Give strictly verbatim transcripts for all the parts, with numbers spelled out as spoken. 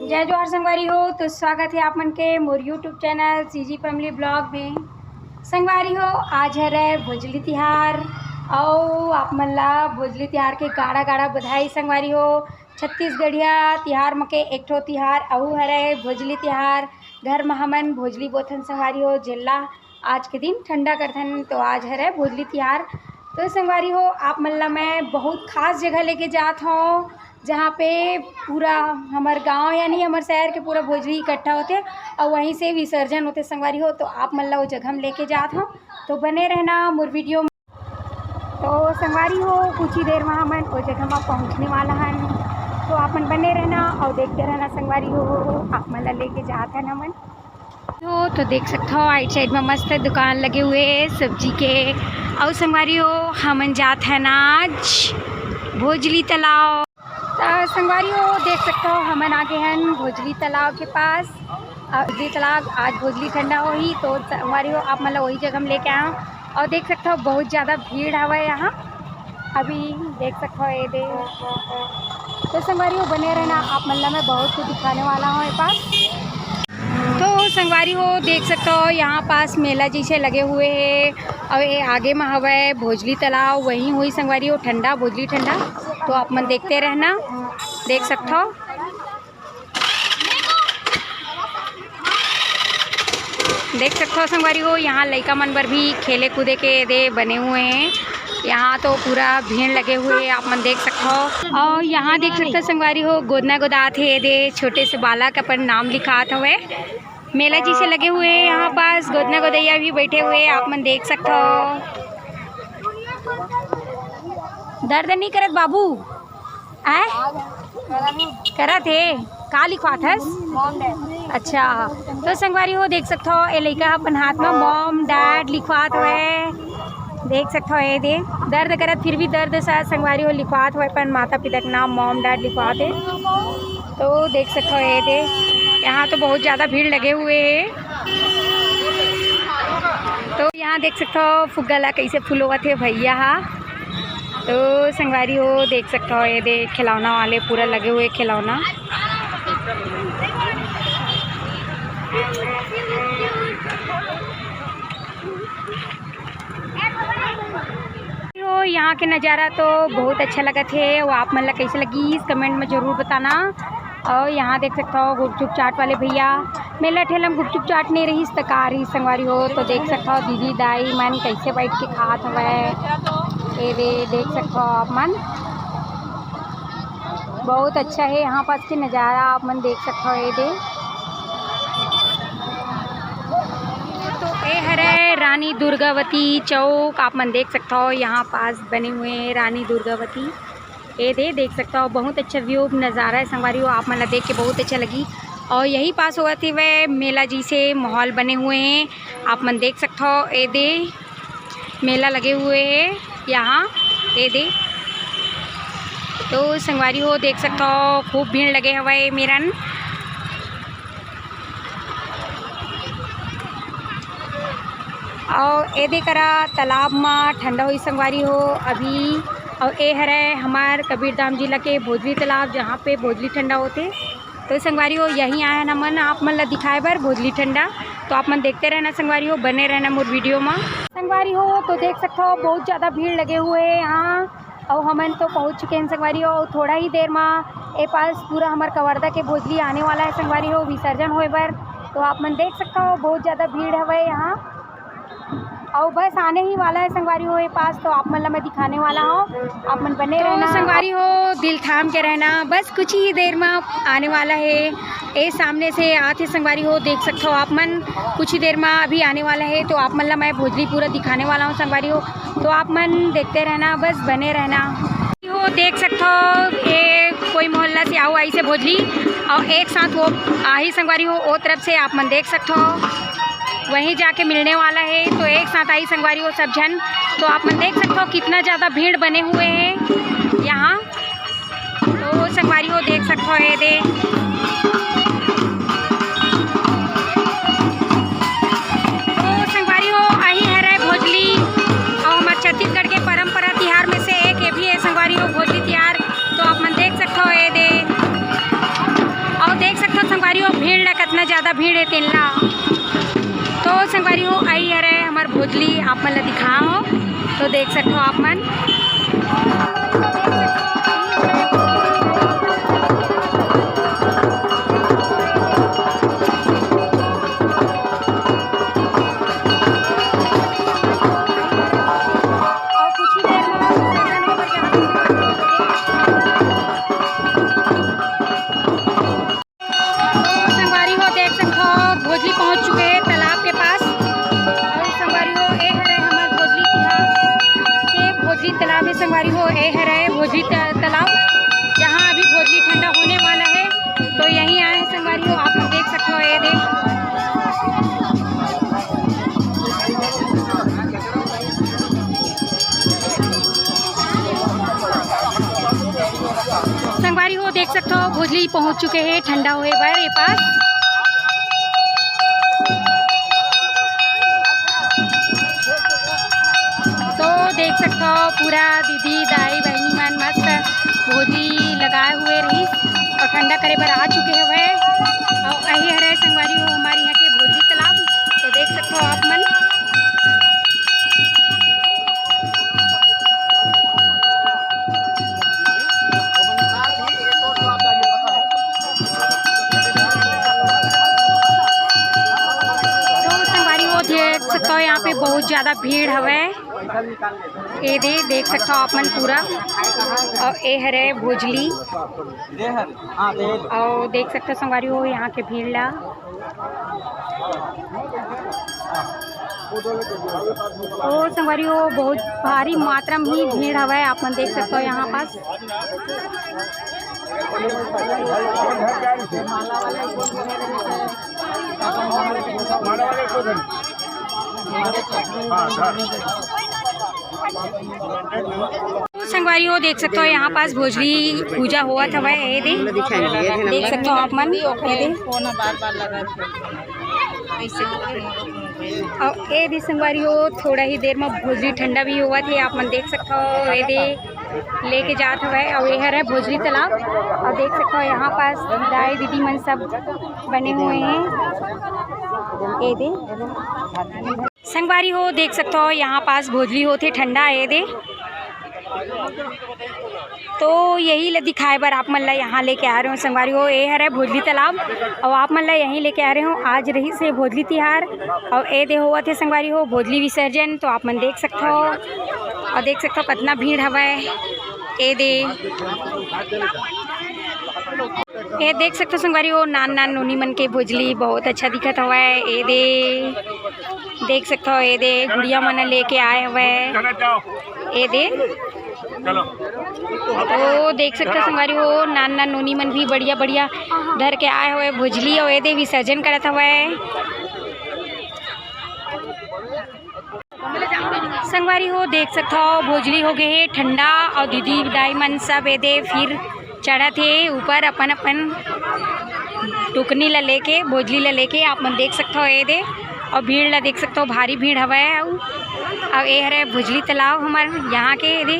जय जोहार संगवारी हो, तो स्वागत हे आप मन के मोर YouTube channel CG Family Vlog में। संगवारी हो, आज हरे भोजली तिहार, अउ आप मन ला भोजली तिहार के गाड़ा गाड़ा बधाई संगवारी हो। छत्तीसगढ़िया तिहार म के एक ठो तिहार अउ हरे भोजली तिहार। घर म हमन भोजली बोथन संगवारी हो, जेला आज के दिन ठंडा करथन, तो आज हरे भोजली तिहार। तो संगवारी हो, आप मन ला मैं बहुत खास जगह लेके जात हौं, जहाँ पे पूरा हमर गांव यानी हमर शहर के पूरा भोजली इकट्ठा होथे अउ वहीं से विसर्जन होथे संगवारी हो। तो आप मन ला वो जगह में लेके जात हौं, तो बने रहना मोर वीडियो में। तो संगवारी हो, कुछ ही देर में हमन वो जगह में पहुँचने वाला हन, तो आप मन बने रहना अउ देखते रहना संगवारी हो, आप मन ला लेके जात हन हमन। हो तो देख सकत हो, आइट साइड में मस्त दुकान लगे हुए हे सब्जी के। अउ संगवारी हो, हमन जात हन आज भोजली तालाब। त संगवारी हो, देख सकत हो, हमन आ गे हन भोजली तालाब के पास। अउ भोजली तालाब आज भोजली ठंडा होही, तो संगवारी हो, आप मन ला वही जगह में लेके आए हौं। अउ देख सकत हो, बहुत ज़्यादा भीड़ हवय यहाँ। अभी देख सकत हो ये दे। तो संगवारी हो, बने रहना, आप मन ला मैं बहुत कुछ दिखाने वाला हूँ ये पास। तो संगवारी हो, देख सकत हो यहाँ पास मेला जैसे लगे हुए हे अउ ये आगे में हवय भोजली तालाब, वहीं हुई संगवारी हो ठंडा, भोजली ठंडा। तो आप मन देखते रहना, देख सकत हो। देख सकत हो संगवारी हो, यहाँ लइका मन बर भी खेले कूदे के दे बने हुए हैं। यहाँ तो पूरा भीड़ लगे हुए हैं, आप मन देख सकत हो। अउ यहाँ देख सकत हो संगवारी हो, गोदना गोदात हे दे, छोटे से बालक अपन नाम लिखात हवे। मेला जैसे लगे हुए हैं यहाँ पास, गोदना गोदैया भी बैठे हुए हैं, आप मन देख सकत हो। दर्द नहीं करत बाबू? आय? करत हे। का लिखवात हस? अच्छा, तो संगवारी हो, देख सकत हो, ए लइका अपन हाथ में मॉम डैड लिखवात हवे। देख सकत हो, ये दे दर्द करत, फिर भी दर्द सा संगवारी हो लिखवात हवे, अपन माता पिता के नाम मॉम डैड लिखवात हे। तो देख सकत हो, ये दे यहाँ तो बहुत ज़्यादा भीड़ लगे हुए हे। तो यहाँ देख सकत हो, फुग्गा ला कैसे फुलोवत हे भैया हा। तो संगवारी हो, देख सकत हो, ये दे खिलौना वाले पूरा लगे हुए खिलौना। तो यहाँ के नज़ारा तो बहुत अच्छा लगत हे, वो आप मन ला कैसे लगिस, comment में जरूर बताना। अउ यहाँ देख सकत हो गुपचुप चाट वाले भैया, मेला ठेला में गुपचुप चाट नहीं रहिस त का रहिस संगवारी हो। तो देख सकत हो दीदी दाई मन कैसे बैठ के खात हवय। ये दे देख सकत हो आप मन, बहुत अच्छा हे यहाँ पास के नज़ारा, आप मन देख सकत हो। ये दे तो ये हरे रानी दुर्गावती चौक, आप मन देख सकत हो यहाँ पास बने हुए हैं रानी दुर्गावती। ये दे देख सकत हो, बहुत अच्छा view नज़ारा है संगवारी हो, आप मन ला देख के बहुत अच्छा लगी। अउ यही पास होवत हे वह मेला जैसे माहौल बने हुए हैं, आप मन देख सकत हो। ये दे मेला लगे हुए हैं यहाँ, ये दे। तो संगवारी हो देख सकत हो, खूब भीड़ लगे हवय मेरन। अउ ए दे करा तालाब म ठंडा होई संगवारी हो अभी। अउ ए हरे हमार कबीरधाम जिला के भोजली तालाब, जहाँ पे भोजली ठंडा होथे। तो संगवारी हो, यहीं आए हन हमन आप मन ला दिखाए बर भोजली ठंडा। तो आप मन देखते रहना संगवारी हो, बने रहना मोर वीडियो म। संगवारी हो, तो देख सकत हो बहुत ज़्यादा भीड़ लगे हुए हे यहाँ। अउ हमन तो पहुँच चुके हैं संगवारी हो। अउ थोड़ा ही देर म ए पास पूरा हमर कवर्धा के भोजली आने वाला है संगवारी हो, विसर्जन होए बर। तो आप मन देख सकत हो बहुत ज़्यादा भीड़ हवय यहाँ। अउ बस आने ही वाला है संगवारी हो ए पास, तो आप मन ला मैं दिखाने वाला हूँ, आप मन बने तो रहना। संगवारी हो, दिल थाम के रहना, बस कुछ ही देर म आने वाला है। ए सामने से आथे संगवारी हो, देख सकत हो आप मन, कुछ ही देर म अभी आने वाला है। तो आप मन ला मैं भोजली पूरा दिखाने वाला हूँ संगवारी हो, तो आप मन देखते रहना, बस बने रहना। हो देख सकत हो, ए कोई मोहल्ला से आओ ऐसे भोजली, अउ एक साथ वो आही संगवारी हो, ओ तरफ से आप मन देख सकत हो, वहीं जाके मिलने वाला है। तो एक साथ आई संगवारी हो सब झन, तो आप मन देख सकत हो कितना ज़्यादा भीड़ बने हुए हैं यहाँ। तो संगवारी हो देख सकत हो, ए दे। तो संगवारी हो, अही हरे भोजली, अउ हमर छत्तीसगढ़ के परंपरा तिहार में से एक ये भी है संगवारी हो, भोजली तिहार। तो आप मन देख सकत हो, ए दे, अउ देख सकथो संगवारी हो, भीड़ ला, कतना ज्यादा भीड़ हे तेन ला। तो संगवारी हो, आई हरे हमर भोजली, आप मन ला दिखा हो, तो देख सकथो आप मन। और कुछ ही देर में विसर्जन होकर जहाँ तो संगवारी हो, देख सकथो, भोजली पहुंच चुके हैं तालाब के पास। और संगवारी हो, ए हरे हमर भोजली तिहार के भोजली तालाब है। संगवारी हो, ए हरे भोजली त-, तालाब, जहां अभी भोजली ठंडा होने वाला है। तो यहीं आए हैं संगवारी हो, आप लोग देख सकथो, ये देख। संगवारी हो, देख सकथो, भोजली पहुंच चुके हैं ठंडा होए बर ये पास। तो देख सकथो, पूरा दीदी, दाई, बहिनी मन मस्त भोजली लगाए हुए रहिस और ठंडा करे बर आ चुके हवे। और यही हरे संगवारी हो, हमारे यहाँ के भोजली तालाब। तो देख सकथो आप मन। तो संगवारी हो, देख सकथो, यहाँ पे बहुत ज्यादा भीड़ हवे। ए दे, देख सकथो आप मन पूरा। और ए हरे भोजली। और देख सकथो संगवारी हो, यहाँ के भीड़ ला। ओ संगवारी हो, बहुत भारी मात्रा में ही भीड़ हवय, आप मन देख सकथो यहाँ पास। तो संगवारी हो, देख सकथो यहाँ पास भोजली पूजा होवत हवय। ए दे, देख सकथो आप मन, ए दे। और ए दे संगवारी हो, थोड़ा ही देर में भोजली ठंडा भी होवत हे, आप मन देख सकथो। ए दे लेके जात हवय, और ये हरे भोजली तालाब। और देख सकथो यहाँ पास दाई दीदी मन सब बने हुए हैं। ए दे संगवारी हो, देख सकथो, यहाँ पास भोजली होथे ठंडा, ए दे। तो यही ल दिखाए बर आप मन ला यहाँ लेके आ रहे हो संगवारी हो। ए हरे भोजली तालाब, और आप मन ला यहीं लेके आ रहे हो। आज रहिस हे भोजली तिहार, और ए दे होवत हे संगवारी हो भोजली विसर्जन। तो आप मन देख सकथो, और देख सकथो कतना भीड़ हवय। ए दे, ए देख सकथो संगवारी हो, नान नान नोनी मन के भोजली बहुत अच्छा दिखत हवय। ए दे देख सकथो, ए दे गुड़िया मन लेके आए हवय। ए दे, ओ देख सकथो संगवारी हो, नान नान नोनी मन भी बढ़िया बढ़िया धर के आए हवय भोजली, और ए दे विसर्जन करत हवय। संगवारी हो, देख सकथो, भोजली हो गए हे ठंडा, और दीदी दाई मन सब ए दे फिर चढ़त हे ऊपर अपन अपन टुकनी ला लेके, भोजली ला लेके। आप मन देख सकथो ए दे, और भीड़ ला देख सकथो, भारी भीड़ हवय। अउ, अउ ए हरे भोजली तालाब हमर यहाँ के ए दे।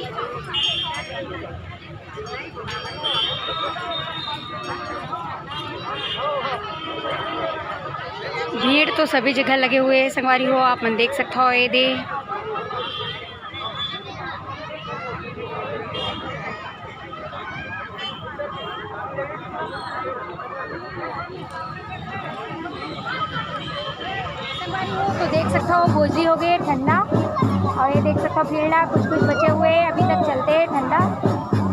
भीड़ तो सभी जगह लगे हुए हैं संगवारी हो, आप मन देख सकथो ए दे। तो देख सकथो भोजली हो गए ठंडा, और ये देख सकथो भीड़ ला कुछ कुछ बचे हुए हैं, अभी तक चलते हैं ठंडा।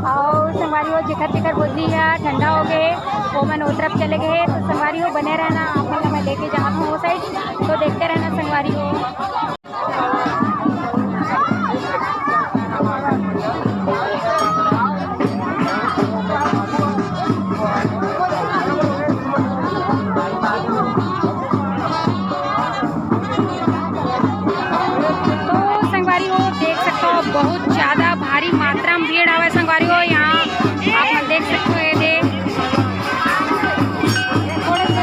और संगवारी हो, जेकर जेकर भोजली या ठंडा हो गए, वो मन ओ तरफ चले गए हैं। तो संगवारी हो, बने रहना, आप मन ला मैं लेके जात हूँ वो साइड, तो देखते रहना संगवारी हो। तो संगवारी हो, देख सकथो, बहुत ज्यादा भारी मात्रा में भीड़ हवय संगवारी हो। यहाँ आप मन देख सकथो, ये दे, थोड़ा सा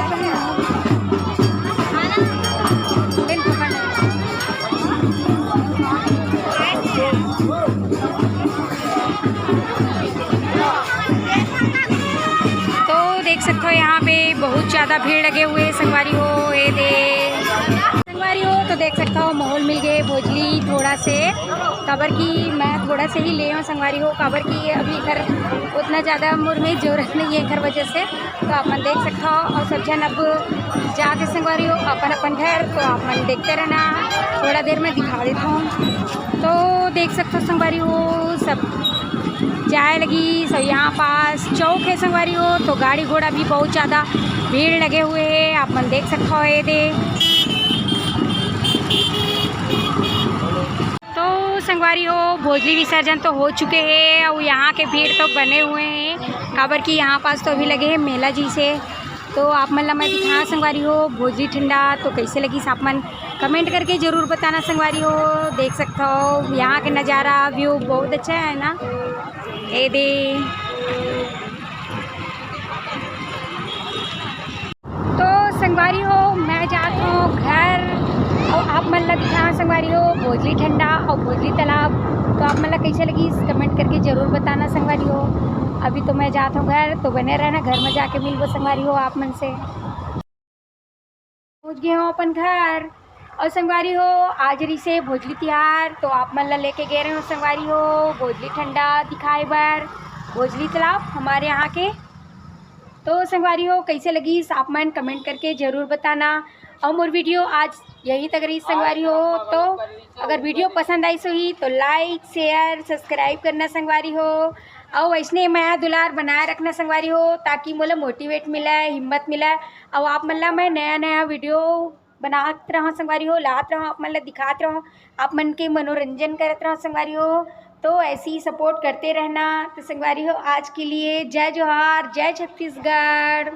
बहुत ज्यादा भीड़ लगे हुए हे संगवारी हो, ए दे। संगवारी हो, तो देख सकत हव, माहौल मिल गए भोजली थोड़ा से, काबर कि मैं थोड़ा से ही ले हूँ संगवारी हो, काबर कि अभी एकर उतना ज्यादा मोर में जरूरत नहीं है एकर वजह से। तो आप मन देख सकत हव, अउ सब झन अब जात हे संगवारी हो अपन अपन घर। तो आप मन देखते रहना, थोड़ा देर में दिखा देता हूँ। तो देख सकत हव संगवारी हो, सब जाए लगिस। अउ यहाँ पास चौक हे संगवारी हो, तो गाड़ी घोड़ा भी बहुत ज्यादा भीड़ लगे हुए हे, आप मन देख सकत हव ए दे। तो संगवारी हो, भोजली विसर्जन तो हो चुके हे अउ यहाँ के भीड़ तो बने हुए हे, काबर कि यहाँ पास तो अभी लगे हे मेला जइसे। तो आप मन ला मैं दिखाहूँ संगवारी हो, भोजली ठंडा तो कैसे लगिस, आप मन comment करके जरूर बताना संगवारी हो। देख सकत हव, यहाँ के नजारा, view बहुत अच्छा है ना, ए दे। तो संगवारी हो, मैं जात हूँ घर, अउ आप मन ला दिखाहूँ संगवारी हो, भोजली ठंडा अउ भोजली तालाब। तो आप मन ला कैसे लगिस, comment करके जरूर बताना संगवारी हो। अभी तो मैं जात हूँ घर, तो बने रहना, घर में जाके मिलबो संगवारी हो आप मन से। पहुँच गए हूँ अपन घर। अउ संगवारी हो, आज रहिसे भोजली तिहार, तो आप मन ला लेके गए रहे हूँ संगवारी हो, भोजली ठंडा दिखाए बर, भोजली तालाब हमारे यहाँ के। तो संगवारी हो, कैसे लगिस, आप मन comment करके जरूर बताना। अउ मोर video आज यहीं तक रहिस संगवारी हो। तो अगर video पसंद आइस होही तो like, share, subscribe करना संगवारी हो। अउ वैसने मया दुलार बनाए रखना संगवारी हो, ताकि मोला motivate मिले, हिम्मत मिले। अउ आप मन ला मैं नया नया video बनात रहूँ संगवारी हो, लात रहूँ, आप मन ला दिखात रहूँ, आप मन के मनोरंजन करत रहूँ संगवारी हो। तो ऐसे ही support करते रहना। तो संगवारी हो, आज के लिए जय जोहार, जय छत्तीसगढ़।